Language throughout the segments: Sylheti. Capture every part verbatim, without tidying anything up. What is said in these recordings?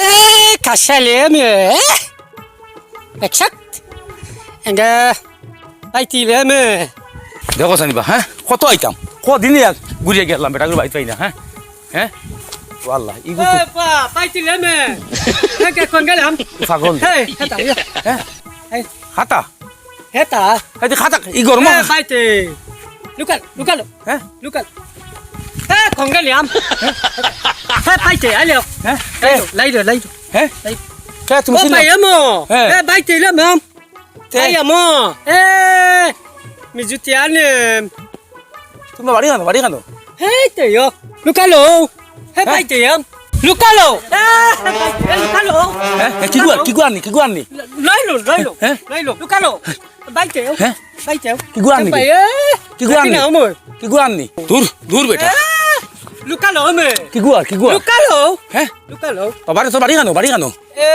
এ, কাশালে মে, এ? একসাথ? এঙ্গে, বাইতিলে মে। দেখো সানিবা, হ্যাঁ? কত আইতাম? কদিনই আর ঘুরিয়া গেলাম, বেটা, ঘুরে বাইত পাই না, হ্যাঁ? হ্যাঁ? ও আল্লাহ, ইগু এ, বা, বাইতিলে মে। এ, কে কোন গেলাম? পাগল। হে, হেতা, ইয়া। হ্যাঁ? এই। খাতা? হেতা? এই যে খাতা, ই গরম। এ, বাইতে। লুকাল, লুকালো। হ্যাঁ? লুকাল। এ, কোন গেলাম? হে, বাইতে, আইলো। হ্যাঁ? লাইলো, লাইলো, লাইলো। হ্যাঁ? লাইলো। কে তুমি ও, চিনো? ভাই, এমো। হ্যাঁ। এ, বাইতে, এলাম। তে? আই আমো। এ, মিজুতি আনে। তুমি বাড়ি কানো, বাড়ি কানো? হেই তে ইয়ো। লুকালো। হে হ্যাঁ? বাইতে আম। লুকালো। এ, এ, লুকালো। হ্যাঁ? এ, কিগু আর, কিগু আননি, কিগু আননি? লইলো, লইলো। হ্যাঁ? লইলো। লুকালো। বাইতে আম। হ্যাঁ? বাইতে আম। কিগু আননি? ভাই, এ, কিগু আননি? কিগু আননি? দূর, দূর বেটা। এ, লুকালো মে। কিগু আর, কিগু আর? লুকালো। হ্যাঁ? লুকালো। বাবারে, তোর বাড়ি কানো, বাড়ি কানো? এ,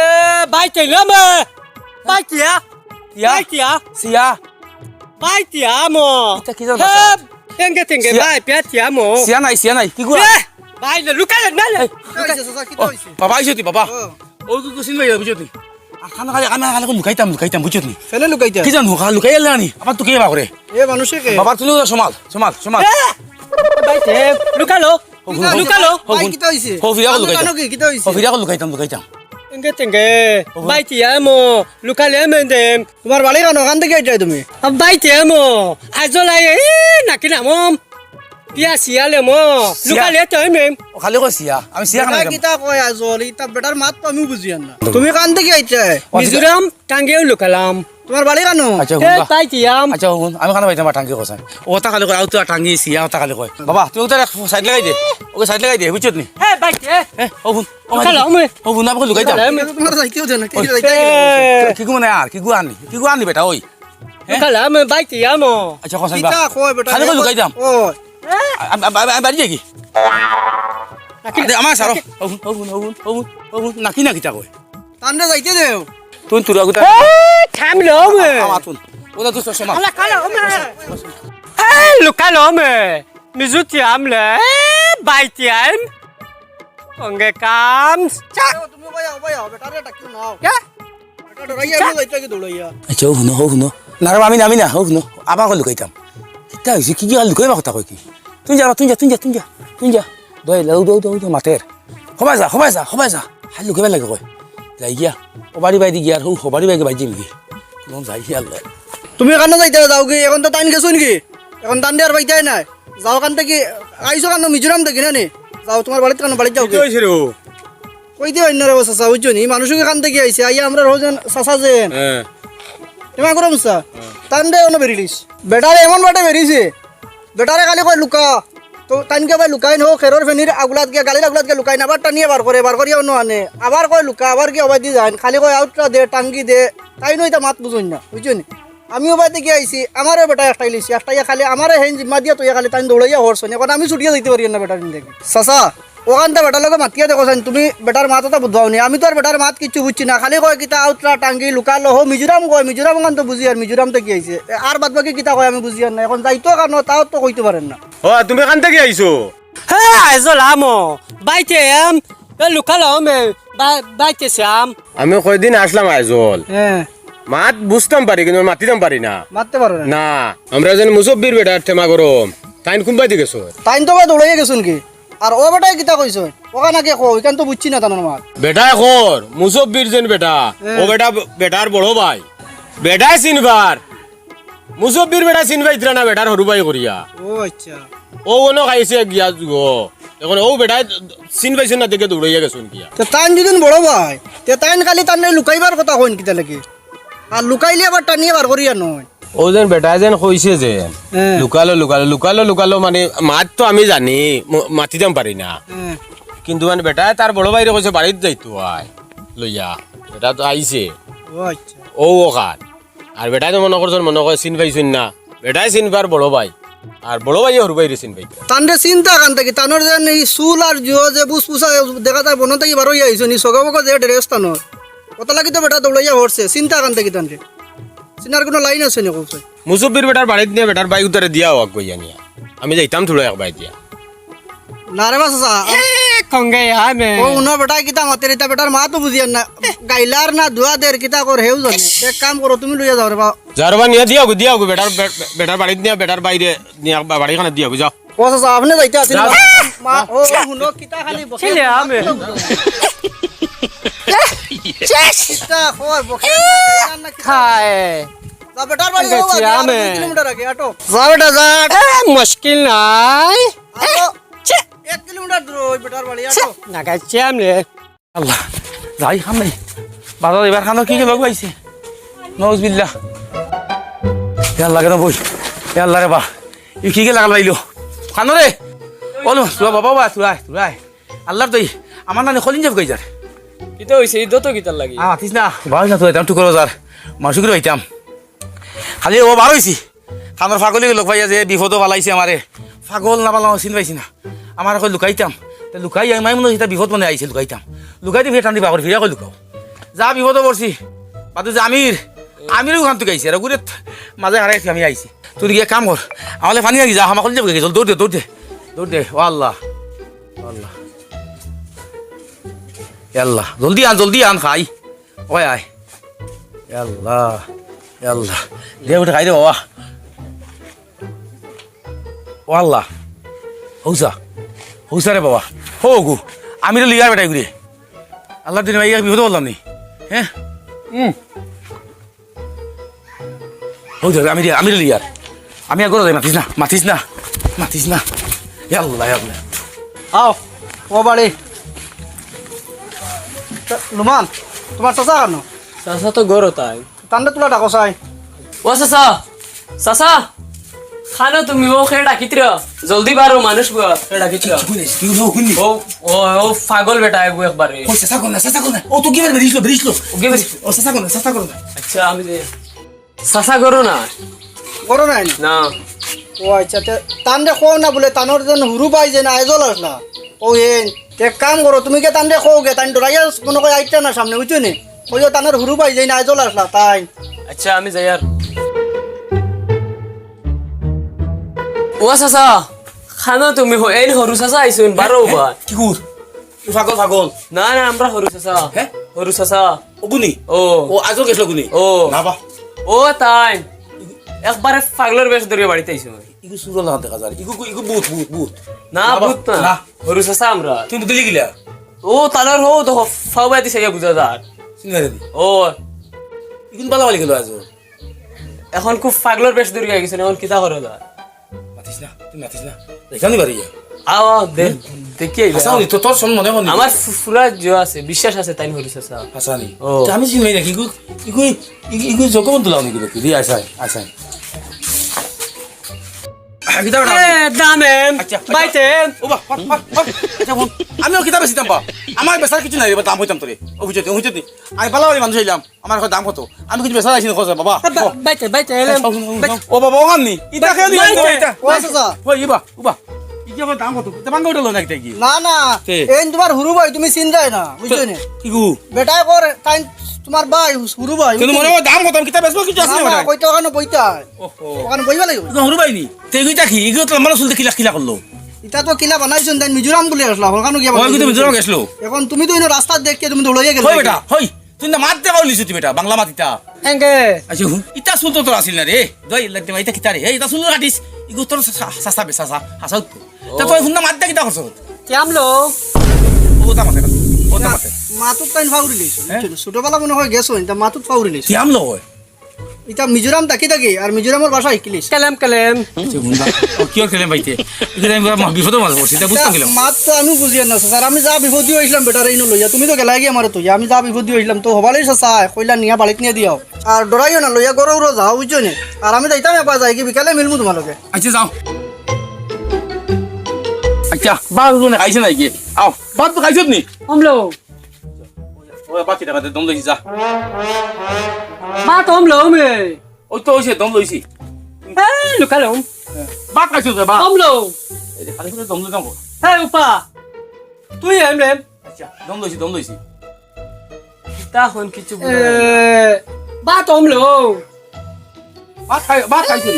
বাইতে আম। বাইতিয়া। ইয়া? বাইতিয়া। সিয়া। বাইতিয়া মো। ইতা কি জানো হে, বাবা? তেঙ্গে তেঙ্গে সিয়া। বাই, পেতিয়া মো। সিয়া নাই, সিয়া নাই। কিগু আর? এ, বাইলে, লুকালে, না, না। এই, কিতা অইছে, চাচা, কিতা অইছে? বাবা আইছো তুই, বাবা। ও। ও, কি কুসিন ভাই, বুঝছো তুই? আর খানা খালি, খানা খালি লুকাইতাম, লুকাইতাম, বুঝছো তুই? ফেলে লুকাইতা? কি জানো, খা-, লুকাইয়া আনি। আবার তুই কে বাকরে? এ, মানুষে কে? বাবার তুই সামাল, সামাল, সামাল। এ, বাইতে, লুকালো। হগুন, হগুন। লুকালো। হগুন। ভাই, কিতা অইছে? হফিরা কানো, লুকাইতাম। কানো কি, কিতা অইছে? হফিরা লুকাইতাম, লুকাইতাম। তেঙ্গে তেঙ্গে, হগুন। বাইতিয়া মো, লুকালে মেন্দে। তোমার বাড়ি কানো, কান থাকি আইতায় তুমি? আ, বাইতে মো, আইজল আই, এ, নাকি নামম। পিয়া সিয়ালে মো, সিয়া। লুকালে তো মেম। ও, খালি কই সিয়া, আমি সিয়া বেটা খানা কিতা কয় আইজল, ইতা বেটার মাত তো আমিও বুঝিয়ার না। তুমি কান থাকি আইতায়? ও, আচ্ছা। মিজোরাম, টাঙ্গিও লুকালাম। তোমার বাড়ি কানো? আচ্ছা, এ, হুন বা। বাইতিয়াম। আচ্ছা, হুন, আমি কানো পাইতাম আর টাঙ্গি কসান। ও তা খালি কয়, আউ তো আর টাঙ্গি সিয়া, ও তা খালি কয়। বাবা, তুই ওটার এক সাইড লাগাই দে, ওকে সাইড লাগাই দে, বুঝছত নি? এ, বাইতে। এ, ও হুন, ও লুকালো, আমি। ও হুন, আমাকে লুকাই দাও। লুকালো, আমি। তোমার যাইতেও দেয় না, কি এ, যাইতে? কি, কি মনে আর, কিগু আননি, কিগু আননি বেটা, ওই। হ্যাঁ? লুকালো, আমি বাইতিয়াম। আচ্ছা, কসান বা। কিতা কয় বেটা? খালি কই লুকাই দাম? ও। আ-, আ-, আ-, আ-, বাড়ি যাই কি? নাকি আরে, আমার সারো। নাকি ও হুন, ও হুন, ও হুন, ও হুন, ও হুন, নাকি, নাকি তা কয়? তানরে যাইতে দেও। তুই তুরা গুতা। এ, থামলো মে। আমার তুন। ওটা তো চশমা। আলা কালো মে। এ, লুকালো মে। মিজুতি আমলে। এ, বাইতিয়াম। অঙ্গে কাম। চা। তুমি ভাই, ভাই, বেটারে ডাকি নাও। কে? বেটা ডরাইয়া আমি যাইতে কি দৌড়াইয়া? আচ্ছা, ও হুনো, ও হুনো। না রে, আমি না, আমি না, ও হুনো। আবার কই লুকাইতাম। কিতা হইছে? কি কি আর লুকাইবা কথা কই কি? তুই যা, তুই যা, তুই যা, তুই যা। তুই যা। দই লাউ, দই, দই, দই, মাতের। হবাই যা, হবাই যা, হবাই যা। হাই লুকাইবা লাগে কই। যাই গিয়া। ও বাড়ি বাইরে গিয়া, আর হো, হো বাড়ি বাইরে বাইরে যাবি কি? কোন যাই গিয়া আল্লাহ। তুমি কানো যাইতে যাও কি? এখন তো তাইন গেছো নাকি? এখন তান দিয়ে আর বাইতে নাই। যাও কান থাকি, আইছো কানো মিজোরাম থাকি না নি? যাও তোমার বাড়িত কানো, বাড়িত যাও কি কি। হইছে রে ও? কইতে পারি না রে ও চাচা, বুঝছো নি? মানুষ কান থাকি আইছে, আইয়া আমরা রোজন চাচা যে। হ্যাঁ। তোমার গরম চা। হ্যাঁ। তান দে অনো বেরিলিস। বেটারে এমন বাটে বেরিছে। বেটারে খালি কয় লুকা। তো তাইনকে ভাই লুকাইন হো, খেরর ফেনির আগুলাত গিয়া, গালির আগুলাত গিয়া লুকাইন, আবার টানিয়া বার করে, বার করিয়া অনো আনে। আবার কয় লুকা, আবার গিয়া ওবায়দি যাইন। খালি কয় আউটরা দে, টাঙ্গি দে। তাইন ওইটা মাত বুঝইন না, বুঝছো নি? আমি ওবায়দি গিয়া আইছি, আমারে বেটা একটাই লিছি, একটাই খালি আমারে হেন জিম্মা দিয়া তুই খালি তাইন দৌড়াইয়া হরছইন। এখন আমি ছুটিয়া যাইতে পারি না বেটার ইন দেখি। চাচা, ওখানটা বেটার লগে মাতিয়া দেখো চাইন, তুমি বেটার মাত ওটা বুঝবাও নি। আমি তো আর বেটার মাত কিচ্ছু বুঝছি না, খালি কয় কিতা আউটরা টাঙ্গি লুকালো হো, মিজোরাম কয়, মিজোরাম ওখান তো বুঝি আর মিজোরাম তো কি আইছে। এ, আর বাদ বাকি কিতা কয় আমি বুঝি আর না। এখন যাইতো কানো, তাও তো কইতে পারেন না। ও, তুমি কান থাকি আইছো? হে, আইজল আমো, বাইতে আম, এ লুকালো মে, বা-, বাইতে শ্যাম। আমি কয়দিন আসলাম আইজল। হ্যাঁ। মাত বুঝতাম পারি, কিন্তু মাতিতাম পারি না। মাততে পারো না? না, আমরা যেন মুসব্বির বেটার ঠেমা গরম। তাইন কুম্বাইতে গেছো? তাইন তো ভাই দৌড়াইয়া গেছুন কি? আর ও বেটায় কিতা কইছো? ওখান আগে কও, ইখান তো বুঝছি না তানোর মাত। বেটায় কর, মুসব্বির যেন বেটা, হ্যাঁ। ও বেটা, বেটার বড় ভাই। বেটায় চিনবার। মুসব্বির বেটা চিন পাইতরা না বেটার হরু ভাই করিয়া। ও আচ্ছা। ও অনো খাইছে গিয়া গো। এখন ও বেটায় চিন পাইছে না দেখে দৌড়াইয়া গেছুন গিয়া। তে তাইন যদি বড় ভাই, তে তাইন খালি তান লুকাইবার কথা কইন কিতা লাগে? আর লুকাইলে আবার টানিয়া বার করিয়া নয়। ও যেন বেটায় যেন কইছে যে, হ্যাঁ। লুকালো, লুকালো, লুকালো, লুকালো, মানে মাত তো আমি জানি, ম-, মাতিতাম পারি না। হ্যাঁ। কিন্তু মানে বেটায় তার বড় ভাইরে কইছে বাড়িত যাইতো আয়, লইয়া। বেটা তো আইছে। ও আচ্ছা। ও ওখান। আর বেটায় তো মনো করছইন, মনো কয় চিন পাইছইন না। বেটায় চিনবার বড় ভাই। আর বড় ভাইয়ে হরু ভাইরে চিন পাইতরা। তানরে চিনতা কান থাকি, তানোর যেন ই চুল আর জিও যে বুসবুসা দেখা যায়, বনো থাকি বার অইয়া আইছইন, ই সগা বগা যে dress তানোর। ওটা লাগি তো বেটা দৌড়াইয়া হরছে, চিনতা কান থাকি তানরে। চিনার কোনো লাইন আছে নি কওছে? মুসব্বির বেটার বাড়িত নিয়া বেটার বাইক উতারে দিয়া আউক কইয়া নিয়া। আমি যাইতাম থুড়া এক বায় দিয়া। না রে বা চাচা, এ, কঙ্গে আয় মে। ও উনো বেটায় কিতা মাতের, ইতা বেটার মাত তো বুঝিয়ার না। গাইলার না, দোয়া দের, কিতা কর, হেউ জানে। এক কাম করো, তুমি লইয়া যাও রে বা। যাও রে বা, নিয়া দিয়াগু, দিয়াগু, বেটার, বে-, বে-, বেটার বাড়িত নিয়া, বেটার বাইরে নিয়া, বা-, বাড়িখানাত দিয়াগু, যাও। ও চাচা, আপনে যাইতা আছেন যাও। না? মা, ও, ও, হুনো, কিতা খালি বকে। ছিলে, আমি। কিতা খবর, বকে না, না, কিতা? খায়। যা বেটার বাড়ি, ও, আগে আগে, আরো আমি। দুই কিলোমিটার আগে, আটো। যা বেটা, যা। এ, মুশকিল নাই। আরো ছি। এক কিলোমিটার দূর, ওই বেটার বাড়ি, আটো। না, গাইছি আমি। আল্লাহ, যাই খান নাই। বাজার এবার খানো কি কি লগ পাইছে? নওয়াজবিল্লাহ। এ আল্লাহ, কেন বই? এ আল্লাহ রে বা। ই কি কি লাগাল পাইলো? খানো রে। ওলো, তুরা বাবা বা, তুরা, তুরা। আল্লাহর দই, আমার নানি কলিন জব গই যার। কিতা হইছে? এই দত কিতার লাগি? আ, মাতিস না। বাস না তো, এতাম টুকরো যার। মাসুক রইতাম। খালি ও বার হইছি। খানোর ফাগলি লগ পাইয়া যে বিপদও ফালাইছে আমারে। ফাগল না ফালাও চিন পাইছি না। আমার কই লুকাইতাম। তে লুকাই আমি মাই মনে হয় সেটা বিপদ মনে আইছে লুকাইতাম। লুকাই দি ফিরে টান দি বাগর ফিরে কই লুকাও। যা বিপদও পড়ছি। বাদু যে আমির, আমিরও ওখান থেকে আইছে। আর ঘুরে মাঝে হারাইছি আমি আইছি। তুই গিয়ে কাম কর। আমালে পানি আগে যা, আমার কলিজা গেছে। দৌড় দে, দৌড় দে। দৌড় দে। ও আল্লাহ। ও আল্লাহ। এ আল্লাহ। জলদি আন, জলদি আন খাই। ওই আয়। এ আল্লাহ। এ আল্লাহ। দে উঠে খাই রে বাবা। ও আল্লাহ। হৌসা। হৌসা রে বাবা। হো গো। আমি তো লিগার বেটাই ঘুরে। আল্লাহর দিনে ভাই বিপদে বললাম নি। হ্যাঁ? হুম। হৌসা, আমি রে, আমি রে লিগার। আমি আর করে যাই, মাতিস না, মাতিস না, মাতিস না। এ আল্লাহ, এ আল্লাহ। আও, ও বাড়ি। তা, লুমান, তোমার চাচা কেন? চাচা তো গরো তাই। তান্ডে তুলা ডাকো চাই। ও চাচা, চাচা, খানো তুমি ও খে ডাকিত্র, জলদি বারো মানুষ গো। খে ডাকিত্র। কি কইলে? কি হলো? হুননি? ও, ও, ও পাগল বেটা আইবো একবারে। ও চাচা কোন না, চাচা কোন না? ও তো কি বেরিয়ে বেরিয়ে ও কি বেরিয়ে ও চাচা কোন না, চাচা কোন না? আচ্ছা, আমি যে চাচা করো না। করো নাই না? না। ও আচ্ছা, তে তানরে কও না বলে, তানর যেন হুরু ভাই যেন আইজল আসলা। ও এন, এক কাম করো, তুমি কে তানরে কও গে, তান ডরাইয়া মনে কয় আইতা না সামনে, বুঝছো নি? কইও তানর হুরু ভাই যেন আইজল আসলা, তাই। আচ্ছা, আমি যাই আর। ও চাচা, খানো তুমি হ-, এই হরু চাচা আইছুন, বারো হ্যাঁ? বা। কি কর? তুই পাগল, পাগল। না, না, আমরা হরু চাচা। হ্যাঁ? হরু চাচা। ও গুনি? ও। ও আজও গেছিল গুনি? ও। না বা। ও তাই। একবারে পাগলর বেশ ধরিয়া বাড়িত আইছো। ইগু সুরলা দেখা যার। ইগু, ইগু ভূত, ভূত, ভূত। না, না বা, ভূত না। না। হরু চাচা আমরা। তুই তো দিলি গিলা? ও তানর হো তো ফাও বাদি সাইয়া বুঝা যার। চিন্তা করি। ও। ইগুন বালা বালি গেল আজও। এখন খুব পাগলর বেশ ধরিয়া গেছে, এখন কিতা করে যার? মাতিস না, তুই মাতিস না। এখানে বাড়ি যা। আও, আও, দে-, দেখি আইবা। হাসানি, তো তোর সব মনে মনে। আমার ফু-, ফুরা জো আছে, বিশ্বাস আছে, তাই হরি চাচা। হাসানি। ও। তে আমি চিনি না, ইগু, ইগু, ইগু, ইগু জগবন্ধু লাও নাকি দেখি? রে, আয়, আয়, আয়। আহ, কিতা বেটা? এ, দাম এম, আচ্ছা, আচ্ছা। বাইতে এম। ও বা, বা, বা, বা। আচ্ছা, হুন। আমিও কিতা বেশি দাম পা? আমার বেচার কিছু নাই, এবার দাম হইতাম তোরে। ও বুঝতে, ও বুঝতে। আমি বালা বালি মানুষ হইলাম। আমার এখন দাম কত? আমি কিছু বেচা যাইছি না, খোঁজে বাবা। বা-, ও। বাইতে, বাইতে, এলাম। ও, ও, ও, ও, বাবা, ওখান নি? ইটা খেয়ে দিবেন, বাইতে। ইটা। ও, চাচা। ওই, ইবা, উবা। ইটা আমার দাম কত? ইটা ভাঙ্গা উঠলো না, ইটা কি? না, না। কে? এই তোমার হুরু ভাই, তুমি চিন্তায় না, বুঝছো নি? কি গু? বেটায় কর, তাই তোমার ভাই, হুরু ভাই, কিন্তু বুঝছো মনে নি? হয় দাম কত? আমি কিতা বেচবো কিছু আছে না, না, না, বেটায়? কইতে ওখানে বইতে হয়। ওহো। ওখানে বইবা লাগবে। ইগু হুরু ভাই নি? তে ইগু ইটা কি? ইগু তো লম্বা চুল দিয়ে কিলা কিলা করলো? ইটা তো কিলা বানাইছেন, তাই মিজোরাম বলে আসলো, ওখানে গিয়া ও, ইগু তো বানাইছেন। মিজোরাম গেছলো। এখন তুমি তো ইনো রাস্তা দেখকে তুমি দৌড়াইয়া গেলে। হই বেটা, হই। তুই না মাত দেবা লিছু তুই বেটা, বাংলা মাত ইতা। এঙ্গে। আচ্ছা, হুন। ইতা শুনতো তোর আসিল না রে। দই লাগতে ভাই, ইতা কিতা রে? এই, ইতা শুনলো কাটিস। ইগু তোর সা-, সা-, সাসা বে, সাসা, সাসা উত্তর। তা তুই হুন না মাত দে কিতা করছ? কিয়াম লো? ও তা মাতে না। ও তা মাতে। মাতুত তাইন ফাউরি লিস। হ্যাঁ? ছোটবেলা মনে হয় গেছো, ইতা মাতুত ফাউরি লিস। কিয়াম লো হয়? ইতা মিজোরাম থাকি থাকি, আর মিজোরামর ভাষা শিখিলিস। কেলেম, কেলেম। আচ্ছা, হুন না। ও, কিয় কেলেম পাইতে? এখানে আমি বিপদে মাঝে পড়ছি, ইতা বুঝতাম কিলাম। মাত তো আমি বুঝিয়ার না, স্যার। আমি যা বিপদে হইছিলাম, বেটারে ইনো লইয়া। তুমি তো গেলায় গিয়া আমারে তো। আমি যা বিপদে হইছিলাম, তো হবালেই চাচা, কইলা নিয়া বাড়িত নিয়া দিয়াও। আর ডরাইও না, লইয়া গরু উরো যাও, বুঝছো নি? আর আমি যাইতাম এবার যাই কি বিকালে মিলমু তোমার লগে। আচ্ছা, যাও। আচ্ছা, বাস উঠো না, খাইছে নাই কি? আও, ভাত তো খাইছত নি? কমলো। ওই বাকি টাকা দে, দম লইছি, যা। ভাত কমলো, মে। ওই তো, ওই সে, দম লইছি। এই, লুকালো। ভাত খাইছো তো, ভাত? কমলো। এই যে, খালি করে দম লইতাম গো। এই, উপা। তুই এম রে। আচ্ছা, দম লইছি, দম লইছি। তা হন কিছু বুঝা যায় না। এ, ভাত কমলো। ভাত খাই, ভাত খাইছি।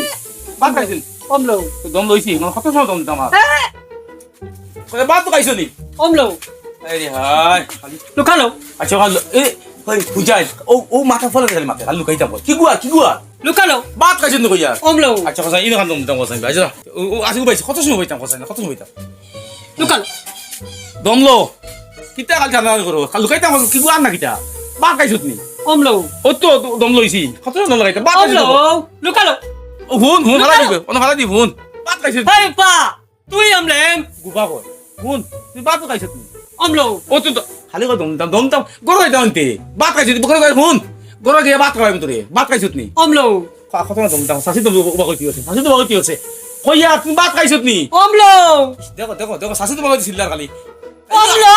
ভাত খাইছি। অমলো। তো দম লইছি, মানে কত সময় দম দিতাম আর? হ্যাঁ। কইলে, ভাত তো খাইছো নি? অমলো। এই রে হায়। লুকালো। আচ্ছা, ভালো। এ, ওই, বুঝাই। ও, ও মাথা ফলে গেলে মাথা। আর লুকাইতাম বল। কি গুয়া, কি গুয়া? লুকালো। ভাত খাইছো নি কইয়া? অমলো। আচ্ছা, কথা, ইনো খান দম দিতাম, কথা। আচ্ছা, ও, ও, আসি উবাইছে। কত সময় উবাইতাম, কথা, কত সময় উবাইতাম? লুকালো। দমলো। কিতা খালি টানাটানি করো? খালি লুকাইতাম, কি গুয়া না কিতা? ভাত খাইছো নি? অমলো। ও তো, তো দম লইছি। কত দম লাগাইতাম? ভাত খাইছো অমলো। নি? লুকালো। ও, হুন, হুন, ফালা লুকালো। দিবে। অনো ফালা দিবে, হুন। ভাত খাইছো নি? হেই, পা। তুই আমলেম। গুবা কর। হুন, তুই ভাত খাইছত নি? অমলো। ও তুই তো খালি কর দম দাম, দম দাম। গরু খাইতে আনতে। ভাত খাইছত নি? গরু খাই হুন। গরু গিয়া ভাত খাওয়াইম তোরে। ভাত খাইছত নি? অমলো। খা, কত না দম দাম। শাশি তো উবা কইতে আছে। শাশি তো উবা কইতে আছে। কইয়া, তুমি ভাত খাইছত নি? অমলো। দেখো, দেখো, দেখো, শাশি তো উবা কইতে চিল্লার খালি। অমলো।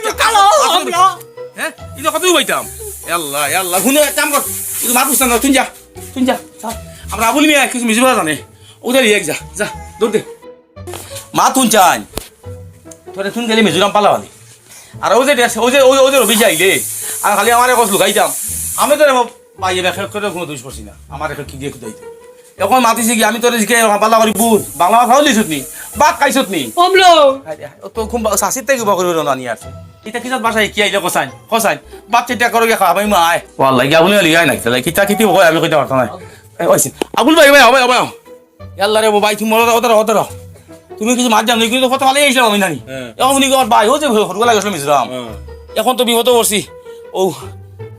লুকালো। অমলো। হ্যাঁ? ইনো কত উবাইতাম? এ আল্লাহ, এ আল্লাহ। হুনে, এক কাম কর। ইনো মাত বুঝতাম না। তুই যা। তুই যা। যা। আমরা আবুল মিয়া কিছু মিজুরা জানে। ওদের এক যা। যা। দৌড় দে। মা তুন চাইন। তোরে তুন গেলে মিজোরাম পালা পালি। আর ও যে দেশ, ও যে, ও যে, ও যে রবি যাইলে, আর খালি আমারে কস লুকাইতাম। আমি তো রে ভাই, এবার খেয়ে করে কোনো দুষ করছি না। আমার এখন কি দিয়ে খুদাইতে। এখন মাতিছি কি, আমি তোরে জিকে পালা করি বুঝ। বাংলা ভাষা হলি শুটনি। ভাত খাইছত নি? অমলো। আরে, ও তো খুব শাসির থেকে উবা করি রওনা নিয়ে আসছে। এটা কি জাত ভাষায় কি আইলে কসাইন? কসাইন। ভাত চেটা করো গিয়া খাওয়া, ভাই মা আয়। ওয়াল্লাহ, গিয়া বলে লিগাই না, তাহলে কিতা কিতি হয় আমি কইতে পারতাম না। এ, ওইসে। আবুল ভাই, ভাই, ভাই, ভাই। ইয়াল্লা রে, ভাই, তুমি মরো, ওদের, ওদের। তুমি কিছু মার জানো, কিন্তু কত ভালো এইছিলাম আমি জানি। হ্যাঁ। এখন উনি আমার ভাই, ও যে হরগুলা গেছিল মিজোরাম। হ্যাঁ। এখন তো বিপদে পড়ছি। ও,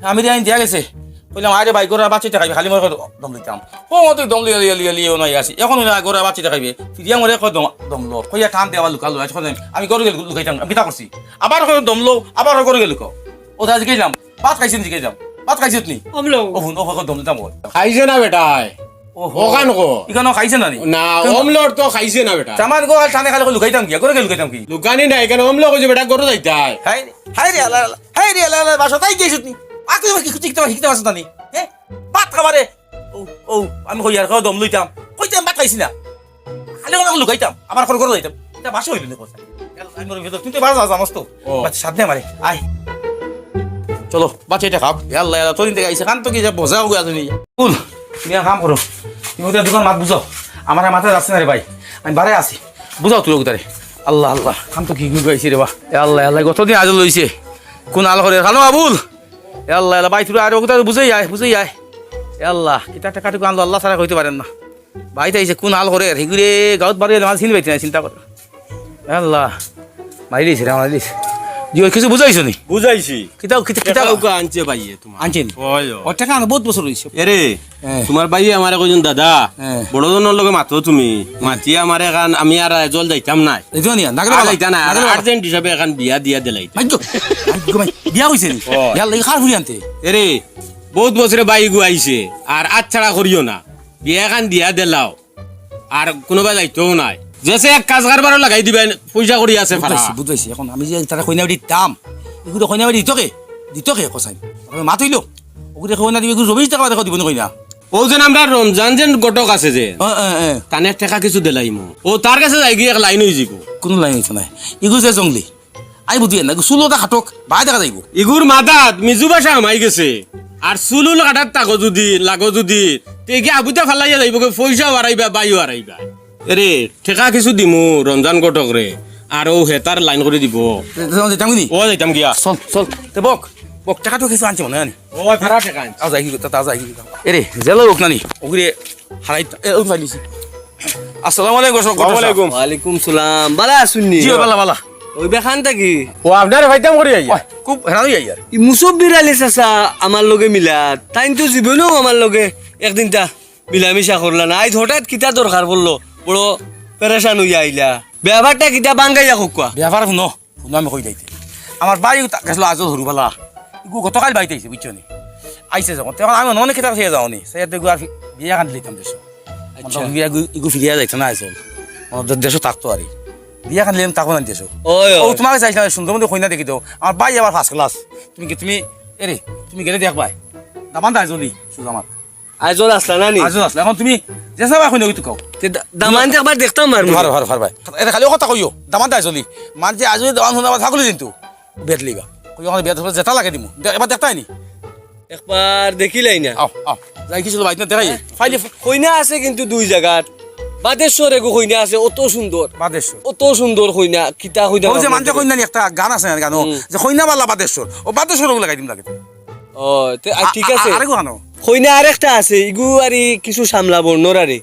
আমি রে আইন দিয়া গেছে। কইলাম, "আরে ভাই, গরুর বাচ্চা খাইবে, খালি মরে দম লইতাম।" ও, তুই দম লিয়া, লিয়া, লিয়া, লিয়া, ওনাই আসি। এখন উনি গরুর বাচ্চা খাইবে। ফিরিয়া মরে কয় দম, দম লো। কইয়া টান দেওয়া লুকা লো। এখন আমি গরু গেলে লুকাইতাম, আমি কিতা করছি? আবার কয় দম লো, আবার কয় গরু গেলে কো। ও, তা জিজ্ঞেস করলাম, "ভাত খাইছেন?" জিজ্ঞেস করলাম, "ভাত খাইছেন নি?" অমলো। ও, হুন, ও, কয় দম দিতাম বল। খাইছে না বেটায়। ওহো। ওখান কো? ইখানো খাইছে না নি? না, অমলর তো খাইছে না বেটা। চামান গো, খালি টানে খালি কই লুকাইতাম কি? করে গেল লুকাইতাম কি? লুকানি নাই, কেন অমল কইছে বেটা গরু যাইতাই। হাই রে, হাই রে, আল্লাহ, আল্লাহ, হাই রে, আল্লাহ, আল্লাহ, বাসা তাই গেছত নি? আকু কি কুচি কিতা হিকতে বাসা নি? হে? ভাত খাবারে। ও, ও, আমি কই আর খাও দম লইতাম। কইতাম ভাত খাইছি না। খালি ওখানে লুকাইতাম। আবার করে গরু যাইতাম। এটা বাসা হইল না কথা। আমি মরে ভিতর, তুই তো বাসা যা, জানোস তো। ও। বাচ্চা সাথে মারে। আয়। চলো, বাচ্চা এটা খাও। এ আল্লাহ, এ আল্লাহ, তোর দিন থেকে আইসে, কান তো কি যে বোঝা হয়ে আছে নি। কুল, তুমি এক কাম করো। তুমি ওদের দোকান মাত বুঝাও। আমার আর মাথা যাচ্ছে না রে ভাই। আমি বারে আছি। বুঝাও তুই ওগুতারে। আল্লাহ, আল্লাহ, কান তো কি ঘুরে আইসি রে বা। এ আল্লাহ, এ আল্লাহ, কতদিন আজ লইছে। কোন আল করে? খালো আবুল। এ আল্লাহ, এ আল্লাহ, ভাই, তুই আরে ওগুতারে বুঝাই আয়, বুঝাই আয়। এ আল্লাহ, কিতা একটা কাটুক আনলো, আল্লাহ ছাড়া কইতে পারেন না। ভাই, তাই যে কোন আল করে? হিগুরে গাউত বাড়ি এলে আমার চিনি পাইতে না, চিন্তা করে। এ আল্লাহ, মারি দিছে রে, মারি দিছে। জি, ওই কিছু বুঝাইছো নি? বুঝাইছি। কিতাও, কিতা, কিতা? টেকা উকা আনছে ভাইয়ে তোমার। আনছে নি? ওই, ওই। ও টেকা আনো বহুত বছর হইছে। এরে, হ্যাঁ। তোমার ভাইয়ে আমারে কইজন, "দাদা, হ্যাঁ। বড় জনর লগে মাতো তুমি। হ্যাঁ। মাতিয়া আমারে এখান, আমি আর জল যাইতাম না।" এই তো নিয়া, নাগরে আর বাবা। যাইতা না, আর নাগরে বাবা। আর্জেন্ট হিসাবে এখান বিয়া দিয়া দিলাই। ভাগ্য, ভাগ্য ভাই, বিয়া হইছে নি? ও। ইয়াল্লা, এই কার ফুরি আনতে? এরে, বহুত বছরে ভাই গু আইছে, আর আচ্ছাড়া করিও না। বিয়া এখান দিয়া দিলাও। আর কোনোবা যাইতেও নাই। যেছে এক কাজ কারবারও লাগাই দিবেন, পয়সা করি আছে ফারা। বুঝাইছি, বুঝাইছি। এখন আমি যে তারা কইনা বাড়ি দিতাম, এগুলো কইনা বাড়ি দিত কে? দিত কে কসাই? এখন মাত হইলো। ওগুলো কইনা দিবে, এগুলো রবিশ টাকা বাদে দিব না কইনা। ও যেন আমরা রমজান যেন ঘটক আছে যে, এ, এ, এ। তানে টেকা কিছু দিলাইমু। ও তার কাছে যাই গিয়ে এক লাইন হয়ে যাব। কোনো লাইন হইতো না। এগুলো যে জঙ্গলি। আই বুঝি না, চুল ওটা খাটক, বাই দেখা যাইব। ইগুর মাথাত মিজু ভাষা হামাই গেছে। আর চুল উল কাটার তাকো যদি, লাগো যদি, তে কি আবুতা ফালাইয়া যাইব, কি পয়সা হারাইবা, বাই হারাইবা। এরে, টেকা কিছু দিমু, রমজান ঘটক রে। আর ও হেতার লাইন করে দিব। তে, তে, যাইতাম নি? ও যাইতাম গিয়া। চল, চল। তে বক, বক, টেকা তো কিছু আনছে মনে হয় নি? ও, তারা টেকা আনছে। আ, যাই কি, তা, তা যাই কি। এরে, জেলা হোক না নি? ওগুরে হারাই, এ, ও ফাইলিছি। আসসালামু আলাইকুম, ওয়ালাইকুম। ওয়ালাইকুম সালাম। বালা আছইন নি? জি, বালা, বালা। ওই বেখান থাকি? ও, আপনারে ফাইতাম করি আইয়া। ওই, খুব হেরান হই আইয়ার। ই মুসব্বির আলী চাচা আমার লগে মিলা, তাইন তো জীবনেও আমার লগে একদিন তা মিলামিশা করলা না। আইজ হঠাৎ কিতা দরকার পড়লো, বড় পেরেশান হইয়া আইলা। ব্যাপারটা কিতা বাঙ্গাইয়া কউক্কা? ব্যাপার হুনো, হুনো আমি কই যাইতে। আমার ভাই তা গেছিল আজও হরুবালা। ইগু গতকাল বাড়িতে আইছে, বুঝছো নি? আইছে যখন, তখন আমি মনে মনে কিতা খেয়ে যাও নি। সে তো ইগু আর ফি-, বিয়া খান দিলাম দেশো। আচ্ছা। মতলব ইগু, ইগু ফিরিয়া যাইতো না আইসল। মতলব দে-, দেশো থাকতো আর কি। বিয়া খান দিলাম থাকো না দেশো। ওই, ও, ওই। তোমার কাছে আইসলাম, সুন্দর মতো কইনা দেখি দাও। আমার ভাই আবার ফার্স্ট ক্লাস। তুমি কি, তুমি, এরে, তুমি গেলে দেখবায়। দামান দা আইসলি, সুজামাত। আইজল আসলা না নি? আইজল আসলা। এখন তুমি যে সাবা কইনা কইতো কও। তে দা-, দামান যে একবার দেখতাম পারমু। পারো, পারো, পারো ভাই। এটা খালি কথা কইও। দামান দা আইসলি। মান যে আইসলি দামান হুনা আবার থাকলে কিন্তু। বেদ লিবা। কই ওখানে বেদ হবে, যেটা লাগে দিমু। দে-, এবার দেখতাই নি? একবার দেখিলাই না। আও, আও। যাই কিছু বাইত না দেখাই। ফাইলে ফ- কইনা আছে কিন্তু দুই জায়গাত। বাদেশ্বর এগু কইনা আছে, অত সুন্দর। বাদেশ্বর। অত সুন্দর কইনা, কিতা কইনা অউ যে বাবা মানষে কইনা। কইনা নি একটা গান আছে না, গানো, হুম। যে কইনা বালা বাদেশ্বর, অউ বাদেশ্বর অগু লাগাই দিমু লাগে। ও, তে, আ, আ, ঠিক আ, আছে। আ, আরেকগু গানো। কইনা আরেকটা আছে, ইগু আরি কিছু সামলা বর্ণর আরে।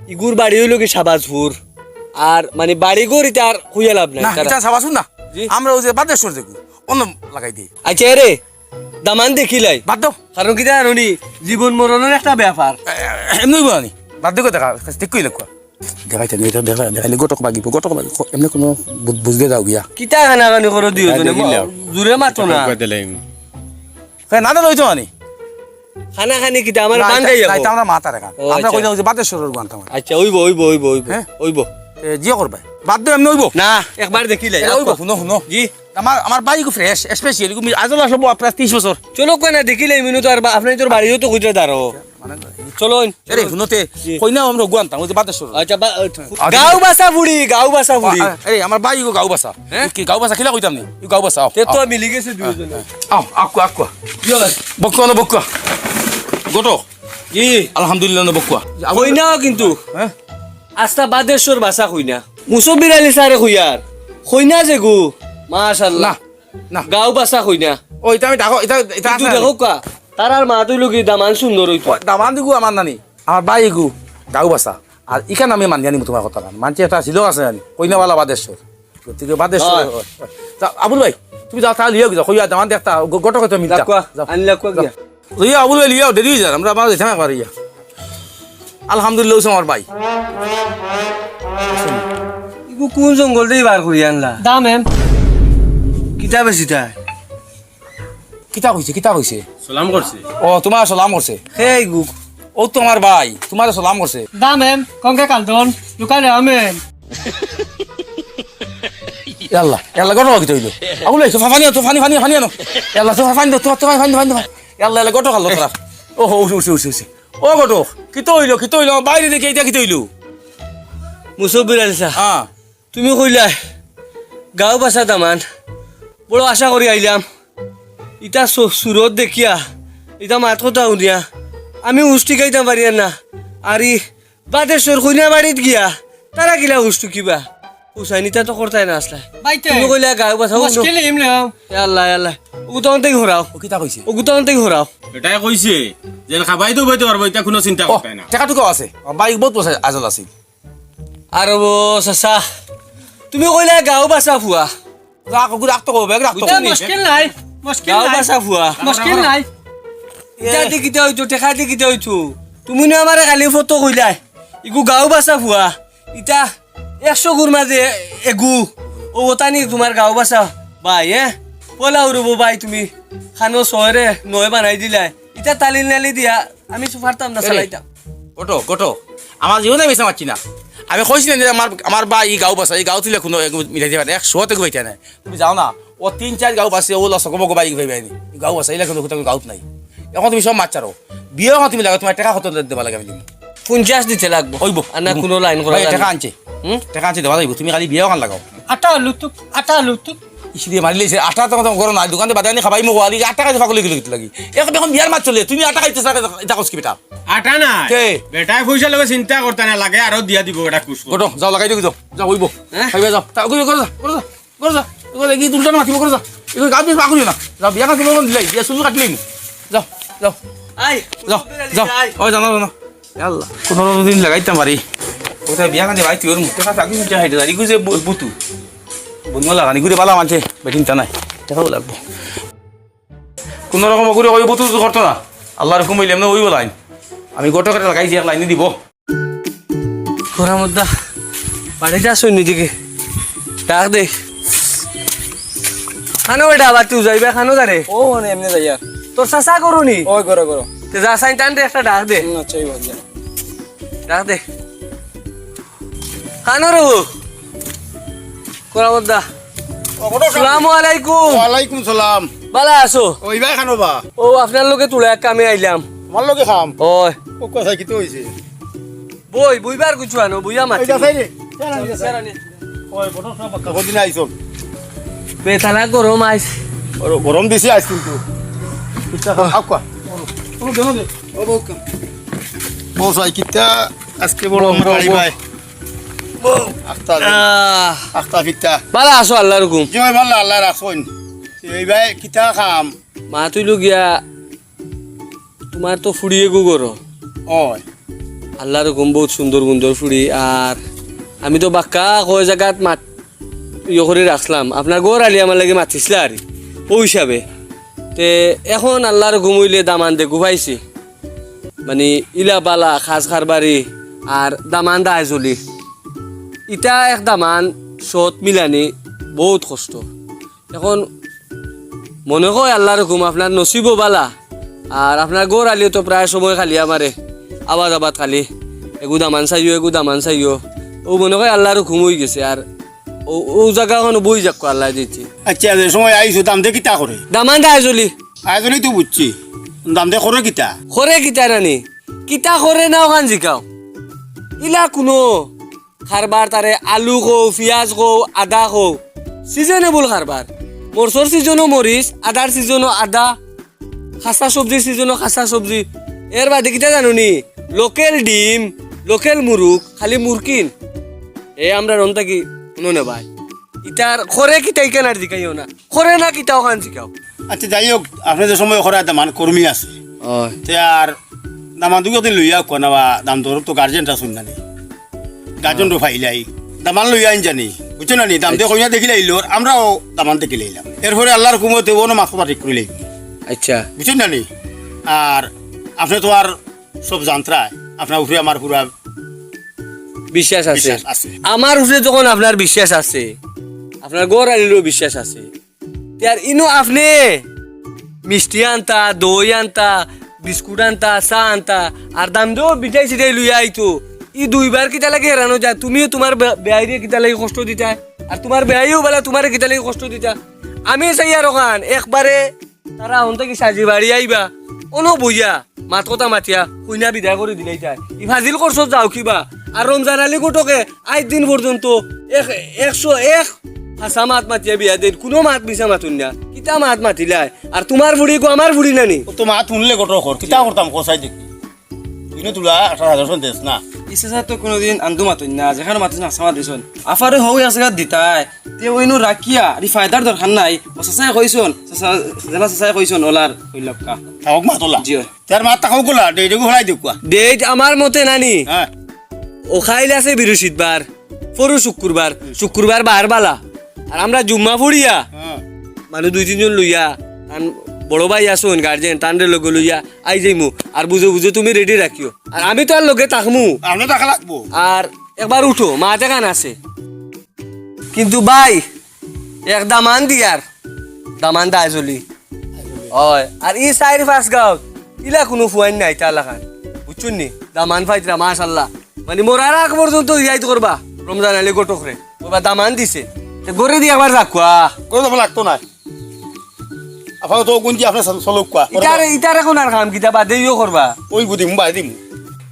ইগুর বাড়ি অইলো কি শাহবাজপুর। আর মানে বাড়ি ঘর ইতা আর কইয়া লাভ নাই, না, তারা। ইতা শাহবাজপুর না। জি। আমরা অউ যে বাদেশ্বর যেগু, অনো লাগাই দেই। আচ্ছা, এরে, দামান দেখিলাই। বাদ দেও। কারণ কিতা জানো নি, জীবন মরণর একটা ব্যাপার। এ, এ, এমনে অইবো না নি? বাদ দেও, দেখা, ঠিক কইলে কুয়া। দেখাইতে নি, ইটা দেখা, দেখাইলে ঘটক ভাগিবো, ঘটক ভাগিবো। এমনে কুনু বু-, বুঝ দিয়া যাও গিয়া। কিতা কানাকানি করো দুইও জনে? দেখিলাম। জুরে মাতো না। কথা দিলাম। হে, না, না, অইতো না নি? কানাকানি কিতা, আমার না, বাঙ্গাই ইতা, না, যাবো। ইতা আমরা মাতার গান। ও, আমরা আচ্ছা। কইলাম যে বাদেশ্বরর গান তো আমার। আচ্ছা, অইবো, অইবো, অইবো, অইবো, হ্যাঁ? অইবো। এ, জিও করবে। বাদ দেও, এমনে অইবো। না, একবার দেখিলাই, এ, অইবো, রাখো। হুনো, হুনো। জি। আমার, আমার ভাই ইগু fresh, special, ইগু মি-, আজল আসবো প্রায় ত্রিশ বছর। চলো, কই না, দেখিলাই, মিনু তো আর বা-, আপনি তোর বাড়িও তো খুঁজে দাঁড়াও। মানে, চলো। এরে, হুনো তে, জি। কইনা আমরা অগু আনতাম, অউ যে বাদেশ্বর। আচ্ছা, বা-, আচ্ছা। গাউ বাসা ফুড়ি, গাউ বাসা ফুড়ি। আ, আ, এরে, আমার ভাই ইগু গাউ বাসা। হ্যাঁ? কি গাউ বাসা, কিলা কইতাম নি? ইগু গাউ বাসা, আও, তে তো আও। মিলি গেছে দুইজনে। আও, আও, আও, আও। ইয়ো। বকুয়া না, বকুয়া। ঘটক। কি? আলহামদুলিল্লাহ, না বকুয়া। কইনাও কিন্তু। হ্যাঁ? আস্তা বাদেশ্বর বাসা কইনা। মুসব্বির আলী স্যারে কইয়ার। কইনা যেগু। মাশাআল্লাহ। না, না। গাউ বাসা কইনা। ও, ইতা আমি ডাকো, ইতা, ইতা কিন্তু আছে না। দেখো কা, তারার মা তুই লগি দামান সুন্দর অইতো। ও, দামান দিগু আমার নানি। আমার ভাই ইগু গাউ বাসা। আর ইখান আমি মানিয়া নিমু তুমার কথা খান। মানছি একটা ছিল আছে জানি। কইনা বালা বাদেশ্বর। গতিকে বাদেশ্বর। হয়। তা আবুল ভাই, তুমি যাও তাইলে লিয়াও যাও। কইয়া দামান দেখতা, গ-, ঘটক তো মিলতা। লাকুয়া, যাও। আনি লাকুয়া যাও। গিয়া। লইয়া আবুল ভাই, লইয়া দেরি অই যার, আমরা আবার যাইতাম একবার ইয়া। আলহামদুলিল্লাহ, অইছে আমার ভাই। ইগু কুন জঙ্গল দেই বার করি আনলা? দাম এম। কিতা বেচিতায়? কিতা কইছে, কিতা কইছে? সালাম করছে। ও, তুমার সালাম করছে। হে ইগু। অউ তো আমার ভাই, তুমার সালাম করছে। দাম এম, কঙ্কে কালদন, দোকানে আমেন। ইয়াল্লা, ইয়াল্লা, ঘটক কিতা অইলো? আবুল ভাই, তো পানি আনো, তো পানি, পানি, পানি আনো। ইয়াল্লা, তো পানি দাও, তো, তো পানি, পানি, পানি, পানি। ইয়াল্লা, ইয়াল্লা, ঘটক আনলো তারা। ও হো, উঠছে, উঠছে, উঠছে, উঠছে। ও ঘটক, কিতা অইলো, কিতা অইলো? আমার ভাইরে দেখি, ইটা কিতা অইলো? মুসব্বির আলী সাব, হ্যাঁ। তুমি কইলায়, গাউ বাসা দামান। বড় আশা করি আইলাম। ইতা সু-, সুরত দেখিয়া, ইতা মাত কথা হুনিয়া, আমি হুশ টিকাইতাম পারিয়ার না। আর ই বাদেশ্বর কইনা বাড়িত গিয়া, তারা কিলা হুশ টিকিবা? হুসাইন ইতা তো করতায় না আছলায়। বাইতে। তুমি কইলায় গাউ বাসা, মুশকিল ইমলাম। এ আল্লাহ, এ আল্লাহ। অগু তখন থাকি হরাও। ও কিতা কইছে? অগু তখন থাকি হরাও। এটাই কইছে, যে খাবাই তো বইতে পারবো, ইতা কুনু চিন্তা ও, করতায় না। টেকা টুকাও আছে। আমার ভাই বউত পয়সা আজল আছিল। আর ও চাচা, তুমি কইলায় গাউ বাসা ফুয়া। রাখ, ওগু রাখ তো, ব্যাগ রাখ তো। বুঝছো নি? মুশকিল নাই, মুশকিল গাউ নাই। বাসা ফুয়া। মুশকিল নাই। ইতা দি কিতা অইতো, টেকা দি কিতা অইতো? তুমি না আমারে খালি ফটো কইলায়, ইগু গাউ বাসা ফুয়া। ইতা একশো গুর মাঝে এগু। ও ওতানি তুমার গাউ বাসা ভাই, এ? পয়লা উরুবো ভাই তুমি খানো ছয়রে নয় বানাই দিলায়। ইতা তালিল নালি দিয়া আমি সু পারতাম না এরে, চালাইতাম। ঘটক, ঘটক, আমার জীবনে মিছা মাতছি না। আমি কইছি না যে আমার, আমার ভাই ই গাউ বাসা, ই গাউ তুলে কুনু এগু মিলাইতে পারে, একশো তে ঘুমাইতে নাই। তুমি যাও না, ও তিন চাইর গাউ বাসে, ওলা সকবক ভাই ভাই ভাই নি। ই গাউ বাসা, ইলা কুনু কুনু গাউত নাই। এখন তুমি সব মাত ছাড়ো। বিয়া এখন তুমি লাগো, তুমার টেকা কত দেবা লাগে আমি দিমু। পঞ্চাশ দিতে লাগবো। অইবো। আর না কুনু লাইন করা ভাই, যাবে টেকা না। আনছে। হুম? টেকা আনছে, দেওয়া যাইবো। তুমি খালি বিয়া এখন লাগাও। আটা লুতুক, আটা লুতুক। ইসি দিয়ে মারিলে সে আটা তো তোমার ঘরো নাই, দোকানে বাজারে খাবাই মগো আলি, আটা খাইতে পাগল হইতে লাগি। এখন, এখন বিয়ার মাত চলে, তুমি আটা খাইতে চাও, এটা কস কি বেটা? আটা না। কে? বেটায় পয়সা লগে চিন্তা করতে না লাগে, আরো দিয়া দিব এটা কুস। ঘটক, যাও লাগাই দিও, যাও, যাও, অইবো। হ্যাঁ? খাইবা যাও। তা, ওগুলো করো, করো, করো, করো। ওগুলো কি উল্টা না মাতিব, করো, যাও। এগুলো গাছ বেশ পাকুড়িও না। যাও, বিয়া কাজ করবো, দিলাই, বিয়া শুধু কাটলেই। যাও, যাও। আই, যাও, যাও। আই। ওই, জানো, জানো। ইয়া আল্লাহ, পনেরো দিন লাগাইতাম পারি। ওটা বিয়া কাজে ভাই, তুই ওর মুখে কাছে আগে শুনতে হাইটে দাঁড়িয়ে গুজে বু-, বুতু। বন্ধু লাগানি ঘুরে বালা মানছে, বেটিন তা নাই। দেখাও লাগবো। কোনো রকম ঘুরে ওই বুতু বুতু করতো না। আল্লাহর হুকুম হইলে এমনি ওই বলাইন। আমি গোটা কাটা লাগাইছি, এক লাইনে দিব। ঘোড়া মুদ্দা, বাড়িতে আসো নি দিকে। ডাক দে। খানো বেটা, আবার তুই যাইবে, খানো যা রে। ও, মানে এমনি যাইয়া। তোর চাচা করো নি? ওই করো, করো। তে যা, সাইন টান দে, একটা ডাক দে। হুম, আচ্ছা, এই বাদ যা। ডাক দে। খানো রে ও। ঘোড়া মুদ্দা। ও, ঘোড়া সালামু আলাইকুম। ওয়ালাইকুম সালাম। বালা আছো? ওই ভাই খানো বা? ও, আপনার লগে তুলে এক কামে আইলাম। আমার লগে খাম? ওই। ও, কথা কি তো হইছে? বই, বইবার কিছু আনো, বইয়া মাছ। ওই যা, সাইডে। ওই, বড় সব বাক্কা। কদিন আইছো? বেতালা গরম আইস। গরম দিছি আইস কিন্তু। আক্কা। ও, দেন দে। ও, বউকা। বস ভাই, কিতা আজকে বড় ও, আমার ও, বাড়ি ও। ভাই। আখতা দে। আহ, আখতা ফিতা। বালা আছো আল্লাহর হুকুম? জি ভাই, বালা, আল্লাহ রাখছইন। এই ভাই, কিতা কাম? মাত অইলো গিয়া, তুমার তো ফুড়ি এগু ঘরো। অয়। আল্লাহর হুকুম, বউত সুন্দর গুন্দর ফুড়ি। আর আমি তো বাক্কা কয় জাগাত মাত ইয়ে করি রাখছলাম। আপনার ঘর আলি আমার লাগি মাতিছলা আর কি, অউ হিসাবে। তে এখন আল্লাহর হুকুম অইলে দামান্দ এগু পাইছি। মানে ইলা বালা, খাস কারবারি, আর দামান্দ আইজলি। ইতা এক দামান্দ সৎ মিলানি বউত কষ্ট। এখন মনে কয় আল্লাহর হুকুম, আপনার নসিবও বালা, আর আপনার ঘর আলিও তো প্রায় সময় খালি আমারে আবাদ আবাদ খালি, এগু দামান্দ চাইও, এগু দামান্দ চাইও। অউ মনে কয় আল্লাহর হুকুম অইগেছে, আর অউ, অউ জাগা অখনো বই যাউক্কা আল্লায় দিছে। আচ্ছা, যে সময় আইছো, দামান্দে কিতা করে? দামান্দ আইজলি। আইজলি তো বুঝছি, দামান্দে করে কিতা? করে কিতা নানি? কিতা করে না অখান জিকাও। ইলা কুনু কারবার তারে আলু কও, পিয়াজ কও, আদা কও, seasonable কারবার। মরিচর seasonও মরিচ, আদার seasonও আদা, কাঁচা সবজির seasonও কাঁচা সবজি। এর বাদে কিতা জানো নি? Local ডিম, local মুরুগ, খালি মুরগিন। এ আমরার অন থাকি হুনো নে ভাই। ইতার করে কিতা ইখান আর জিকাইও না। করে না কিতা অখান জিকাও। আচ্ছা, যাই হোক, আপনে যে সময় করা দামান্দ কর্মী আছে। অয়। তে আর দামান্দ দুগু দিন লইয়া কোনা বা দামান্দর তো গার্জেন আছইন না নি? গার্জেন তো পাইলাই। দামান্দ লইয়া আইন জানি। বুঝছো না নি? দামান্দে আচ্ছা। কইনা দেখিলাইলো, আমরাও দামান্দ দেখিলাইলাম। এরপরে আল্লাহর হুকুমতে অনো মাথা ঠিক করিলাই। আচ্ছা। বুঝছো না নি? আর আপনে তো আর সব জানতরায়, আপনার উপরে আমার পুরা বিশ্বাস আছে। বিশ্বাস আছে। আমার উপরে যখন আপনার বিশ্বাস আছে, আপনার ঘর আলিরও বিশ্বাস আছে, তে আর ইনো আপনে মিষ্টি আনতা, দই আনতা, বিস্কুট আনতা, চা আনতা, আর দামান্দেও বিটাই সিটাই লইয়া আইতো। ই দুইবার কিতা লাগি হেরানো যায়? তুমিও তুমার বে-, বেয়াইরে কিতা লাগি কষ্ট দিতায়? আর তুমার বেয়াইও বালা তুমারে কিতা লাগি কষ্ট দিতা? আমি চাই আর অখান একবারে তারা অন থাকি সাজি বাড়ি আইবা, অনো বইয়া মাত কথা মাতিয়া কইনা বিদায় করি দিলাইতায়। ই ফাজিল করছো যাও কিবা? আর রমজান আলী ঘটকে আইজ দিন পর্যন্ত এক, একশো এক হাছা মাত মাতিয়া বিয়া দেইন, কুনু মাত মিছা মাতইন না। কিতা মাত মাতিলায়? আর তুমার ফুড়ি গো আমার ফুড়ি নানি? ও তো মাত হুনলে ঘটক কর, কিতা করতাম কও চাই দেখি। তুই না তুলা আঠারো হাজার দেস না। ই চাচা তো কুনুদিন আন্দু মাতইন না, যেখানো মাতইন হাছা মাত দিছইন। আফারে হউ এক জাগাত দিতায়, তে অইনু রাখিয়া, আর ই ফায়দার দরকার নাই। ও চাচায় কইছইন, চাচা, যেলা চাচায় কইছইন, ওলার কইলাক্কা। থাউক মাতলা। জি অয়। তার মাত থাউক গুলা, ডেট এগু ফেলাই দেউক্কা। ডেট আমার মতে নানি। হ্যাঁ। ও কাইল আছে বৃহস্পতিবার, পরু শুক্রবার, শুক্রবার বার বালা। আর আমরা জুম্মা পড়িয়া, হ্যাঁ। মানে দুই তিনজন লইয়া, তান বড় ভাই আছইন, গার্জেন, তানরে লগে লইয়া আই যাইমু। আর বুঝো বুঝো তুমি রেডি রাখিও। আর আমি তো আর লগে থাকমু। আপনে থাকা লাগবো। আর একবার উঠো, মাত এখান আছে। কিন্তু ভাই, এক দামান্দ দিয়ার, দামান্দ আইজলি। অয়, আর ই চাইর পাঁচ গাঁও, ইলা কুনু ফুয়াইন নাই, তা লাখান। বুঝছইন নি? দামান্দ পাইতরা, মাশাআল্লাহ। মানে, মরার আগ পর্যন্ত ইয়াদ করবা, রমজান আলী ঘটকরে। কইবা দামান্দ দিছে। তে ঘরে দি একবার যাউক্কা। ঘরে যাওয়া লাগতো না। আপাতত অগুন দি আপনে চল-, চলউক্কা। ইতারে, ইতারে কুনার কাম কিতা বাদে ইও করবা? ওই বুঝি, মুম্বাই দিমু।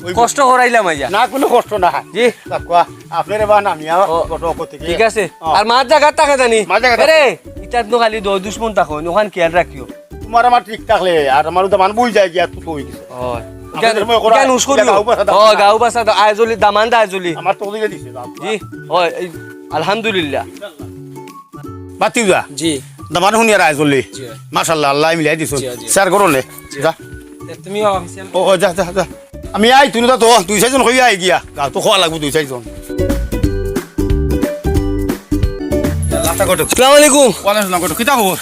ওই কষ্ট করাইলাম আইয়া। না, কুনু কষ্ট না। জি। যাউক্কা, আপনারে বা নামিয়া ও, ঘটক থাকি। ঠিক আছে। ও। আর মাত জাগাত থাকে জানি। মাত জাগাত থাকে। আরে, ইতাত নু খালি দ-, দুশমন থাকইন, অখান খেয়াল রাখিও। তুমার আমার ঠিক থাকলে, আর আমার দামান্দ বই যায় গিয়া, তো অই গেছে। ও। আপনাদের সময় করা, ইখান উস করিও। গাঁও বাসা দাও। ও, গাঁও বাসা দাও, আইজলি, দামান্দ আইজলি। আমার তো ওদিকে দিছে, যাও। জি, ও, এই, আলহামদুলিল্লাহ। বাতিজা। জি। দামান্দ হুনিয়ার আইজলি। জি। মাশাআল্লাহ, আল্লায় মিলাই দিছইন। জি, জি। শেয়ার করো নে। জি। যা। তে তুমিও অফিসিয়াল। ও, ও, যা, যা, যা। আমি আই, তুমি তো, তো, দুই চাইরজন কইয়া আই গিয়া। গাঁও তো কওয়া লাগবো, দুই চাইরজন। আল্লাহ তা ঘটক। আসসালামু আলাইকুম। ওয়ালাইকুম আসসালাম, ঘটক। কিতা খবর?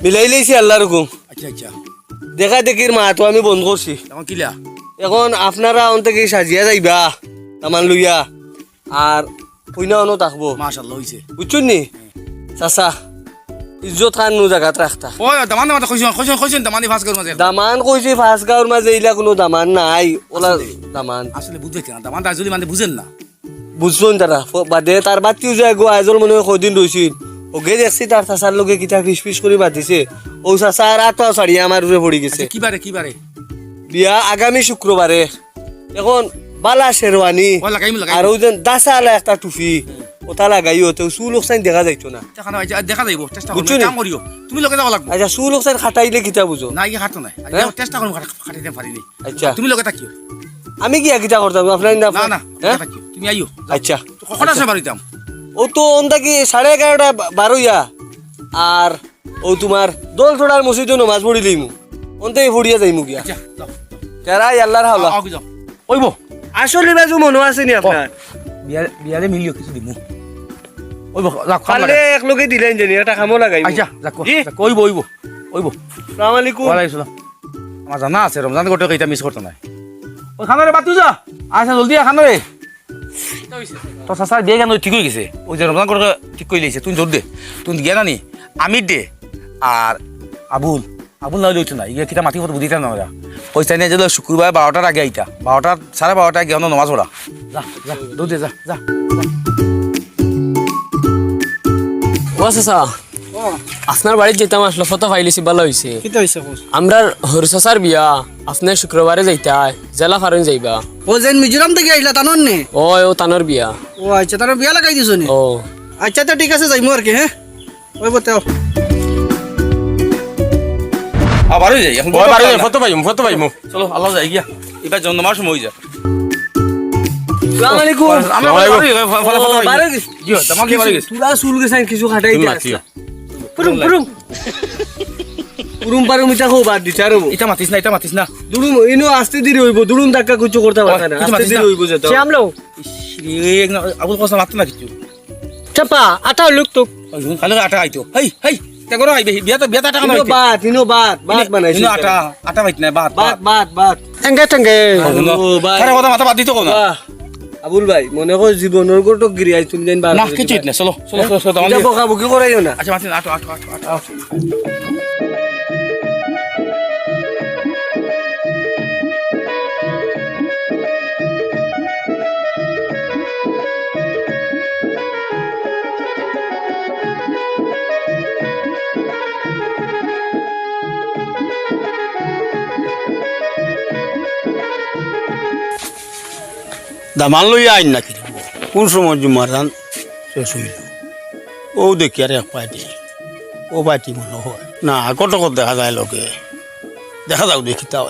মিলাইলাইছি আল্লাহর হুকুম। আচ্ছা, আচ্ছা। দেখা দেখির মাত তো আমি বন্ধ করছি। এখন কিলা? এখন আপনারা অন থাকি সাজিয়া যাইবা, দামান্দ লইয়া, আর কইনা অনো থাকবো। মাশাআল্লাহ, অইছে। বুঝছইন নি? চাচা, ইজ্জত খান নু জাগাত রাখতা। ও, দামান্দ, দামান্দ, কইছইন, কইছইন, কইছইন, দামান্দ পাঁচ গাঁওর মাঝে। দামান্দ কইছি পাঁচ গাঁওর মাঝে, ইলা কুনু দামান্দ নাই, ওলা আসলে। দামান্দ। আসলে বুঝতে না, দামান্দ আইজলি মানে বুঝেন না। বুঝছইন তারা, ফ-, বাদে তার বাত্তিও যে এগু আইজল মনে অয় কয়দিন রইছিল। অগে দেখছি তার চাচার লগে কিতা ফিস ফিস করি মাতিছে। অউ চাচা আর আতো ছাড়িয়া আমার উপরে পড়ি গেছে। আচ্ছা, কিবারে, কিবারে? বিয়া আগামী শুক্রবারে। এখন বালা শেরওয়ানি, ও, লাগাইমু, লাগাইমু। আর অউ যেন দাসাআলা একটা টুপি, ওটা লাগাইও, তে চুল অকছাইন দেখা যাইতো না। দেখা না, দেখা যাইবো, চেষ্টা করমু, বুঝছো নি? কাম করিও। তুমি লগে যাওয়া লাগবো। আচ্ছা, চুল অকছাইন কাটাইলে কিতা বুঝো? না, ইয়ে কাটো না। হ্যাঁ? চেষ্টা করমু, কাটা-, কাটাইতে পারি নি। আচ্ছা। তুমি লগে থাকিও। আমি কিয়া কিতা করতাম? আপনার না, না, না, হ্যাঁ? লগে থাকিও। তুমি আইও। আচ্ছা। তো কখন আসে বাড়িতাম? ও তো অন থাকি সাড়ে এগারোটা বা-, বারোইয়া। আর ও তুমার দল ছড়ার মসজিদো নমাজ পড়ি লইমু। অন্তে পড়িয়া যাইমু গিয়া। আচ্ছা, যাও। তেরাই আল্লাহর হাওলা। আও, আও, যাও। ওইবো। আসলে বাজু মনো আছে নি আপনার? বিয়ারে, বিয়ারে মিলিও কিছু দিমু। ওইবো, যাও, খাম পারলে লাগে। এক লগে দিলেন জানি, একটা খামও লাগাইমু। আচ্ছা, যাও, জি? যাও, ওইবো, ওইবো, ওইবো। আসসালামু আলাইকুম। ওয়ালাইকুম আসসালাম। আমার জানা আছে, রমজান গোটে ইটা মিস করতো নায়। ওই খানো রে, বাতু যা। আচ্ছা, জলদি আয়, খানো রে। তোর চাচার বিয়া কেন ঠিক অই গেছে? ওই যে রমজান গোটে ঠিক করি লইছে, তুই জোর দে। তুই গিয়া না নি, আমির দে। আর আবুল, আবুল না অইলে অইতো না। ইয়া কিতা মাতি ফটো বুঝিতা না ওরা। কইছে না যে শুক্রবার বারোটার আগে আইতা। বারোটার, সাড়ে বারোটার আগে অনো নমাজ পড়া। যা, যা, দৌড় দে, যা, যা, যা। ও চাচা, ও। আপনার বাড়িত যাইতাম আসলে, ফটো পাইলিছি, ভালা অইছে। কিতা অইছে কও? আমরার হরু চাচার বিয়া, আপনে শুক্রবারে যাইতায়, জেলা ফারুন যাইবা। ও যেন মিজোরাম থাকি আইলা, তানর নি? ও, ও তানর বিয়া। ও আচ্ছা, তানর বিয়া লাগাই দিছো নি? ও। আচ্ছা, তে ঠিক আছে, যাইমু আর কি, হ্যাঁ? ওই বতে আও। আ, বারোই যাই, এখন ওই বারোই যাই, ফটো পাইমু, ফটো পাইমু। চলো, আল্লাহ যাই গিয়া। এবার জন্মার সময় অই যায়। আসসালামু আলাইকুম। আমরা বারোই, ফ-, ফ-, ফটো ও, পাইমু। বারোই গেছি। জি, হয়, তোমার কি বারোই গেছি? তুরা চুল গেছে, কিছু খাটাই তুমি দে। মাতিও। পুরুম, পুরুম। পুরুম পারুম ইটা কও বাদ দিছে আর অইবো। ইটা মাতিস না, ইটা মাতিস না। দুরুম, ইনো আস্তে ধীরে অইবো, দুরুম ধাক্কা কুচু করতে পারতা না। ইটা আস্তে মাতিস ধীরে না। অইবো যেটা। সে আমলো। ইস, রে, না, আবুল কসম মাত না কিছু। চাপা, আটা লুক তো। ওই, খালি আটা আইতো। হেই, হেই, তে করো, এই, বিয়া তো, বিয়া তো আটা কেন ইনো হইতে? বাত, ইনো বাত, বাত ইনো, বানাইছি ইনো তো। আটা, আটা বাইত না, বাত, বাত, বাত। বাত, বাত। এঙ্গে তেঙ্গে। ও, ভাই। আরে, কথা মাথা বাদ দিত কোনা? বাহ। আবুল ভাই, মনে কর জীবনর ঘটক গিরি আইস তুমি জানি বার না, করে কিচ্ছু দিবা। না, চলো, চলো, চলো, চলো, এটা আমাদের বকাবকি করাইও না। আচ্ছা, মাতিন, আটো, আটো, আটো, আটো। দামান লইয়া আইন নাকি? কোন সময় জুমার দান শেষ অইল? ও দেখি আর এক পার্টি, ও পার্টি মনে হয়। না, কটকট দেখা যায় লোকে। দেখা যাও দেখি তাও।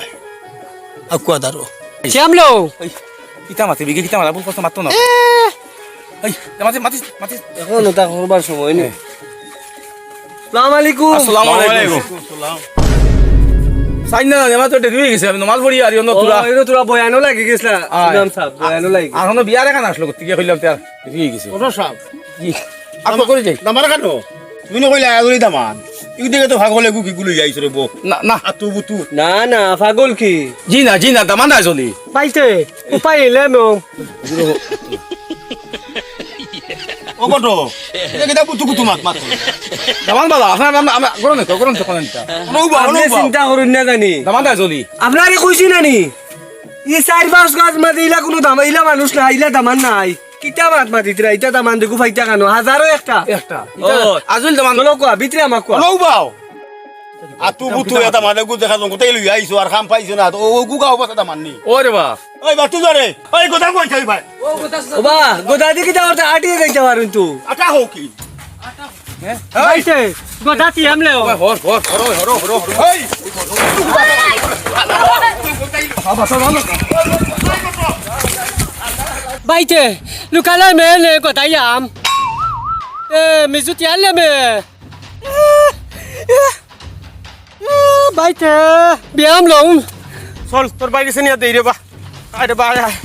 আকুয়া দারো। শ্যামলো। এই, কিতা মাতে, বিগে কিতা মারা, বল, কথা মাতো না। এ! এই, মাতিস, মাতিস, মাতিস। এখন ওটা করবার সময় নেই। হ্যাঁ। আসসালামু আলাইকুম। আসসালামু আলাইকুম। সাইন না, আমার তো দেরি অই গেছে, আমি নমাজ পড়ি আর অন্য ও, তুরা। এই তো তুরা বয়ানও লাগি গেছলা, আয়। ইমাম সাহেব, বয়ানও লাগি গেছে। আর অন্য বিয়ার এখানে আসলো, গতিকে কইলাম, তার দেরি অই গেছে। ওটা সাহেব। জি। আর তো করে যাই। নামার কেন? তুমি না কইলা আগুলি দামান। ইউ দিকে তো ফাগলে গু কিগুলো যাইছ রে বো। না, না। আতু বুতু। না, না, ফাগল কি? জি না, জি না, দামান না চলি। পাইতে, উপায় এলে মো। ও কত? এটা কিতা বুতু বুতু মাত মাত। দামান বালা, আপনার নাম, আমরা, আমরা, গরম তো, গরম তো, কোন এটা? নৌবা, আপনি নৌবা। চিন্তা করুন না জানি। দামান দা চলি। আপনারে কইছি না নি? ই চাইর পাঁচ গাছ মাঝে ইলা কোনো দাম, ইলা মানুষ না, ইলা দামান নাই। কিতা মাত মাতিতরা, ইটা দামান দেখু ফাইতা কানো, হাজারো একটা। একটা। ও। আজুল দামান। চলো কোয়া, ভিতরে আমার কোয়া। নৌবাও। আতু বুতু এটা মানে গু দেখা যাও, কোথায় লইয়া আইছো আর খাম পাইছো না, তো ও গু গাও বসে দামান নি। ওরে বা। ওই বাতু ধরে, ওই কথা কই থাই ভাই। ও বা, গোদা দি কিতা করতে আটিয়ে যাইতে পারুন তো। আটা হোক কি? হ্যাঁ? বাইতে, গোদা তি আমলে ও। ওই হর, হর, হর, হর, হর, হর। এই! বাইতে, লুকালে মে নে গোদাইয়াম। এ, মিজুতি আলে মে। এ, এ, এ, বাইতে, বিয়াম লম। চল, তোর বাইরে সে নিয়ে দেই রে বা। আরে বা, আয়, আয়।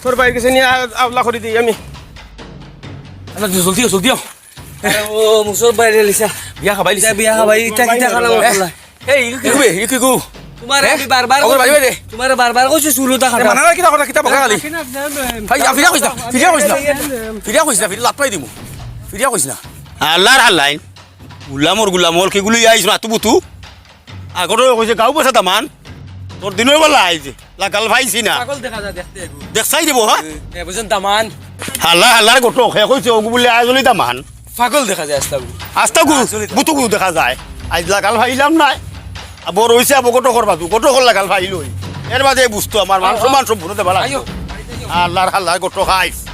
তোর বাইরে সে নিয়ে আ-, আউলা করি দেই আমি। আচ্ছা, জলদি, জলদি আও। আরে ও, মুসর বাইরে লিসা। বিয়া খাবাই লিসা। বিয়া খাবাই, ইটা কিতা খানা এ, মশলা? এই, ইগু কি গু বে? ইগু কি গু? তোমার হ্যাঁ? আমি বারবার ওগো, কইছি, বাড়ি বাইরে। তোমার বারবার কইছি, চুল উতা এ, কাটা। মানা না, কিতা কথা, কিতা বকা খালি? ভাই, যা, ফিরিয়া কইছ না, ফিরিয়া কইছ না। ফিরিয়া কইছ না, ফিরিয়া লাত মারি দিমু। ফিরিয়া কইছ না। আল্লাহর হাল্লাইন, গুলামর গুলাম, অল কি গুলি আইস মাতু বুতু? আগরে কইছে, গাউ বসা দামান। তোর দিনর বেলা আইছে। লাগাল পাইছি না। পাগল দেখা যায় দেখতে এগু। দেখছাই দিব, হ্যাঁ? এ, এ, বুঝছেন, দামান। হাল্লা, হাল্লার গোটক, হে কইছে, ওগু বুলে আয় জলি দামান। পাগল দেখা যায় আস্তা গু। আস্তা গু, আয় জলি দামান। বুতু গু দেখা যায়। আইজ লাগাল পাইলাম নাই। আর বড় হইছে, আবো গোটকর বাজু, গোটকর লাগাল পাইল হই। এর বাদে বুঝতো আমার মান আও, আও। সম্মান সম্পূর্ণ দেবা লাগতো। আইও। হাল্লার, হাল্লার গোটক আইস।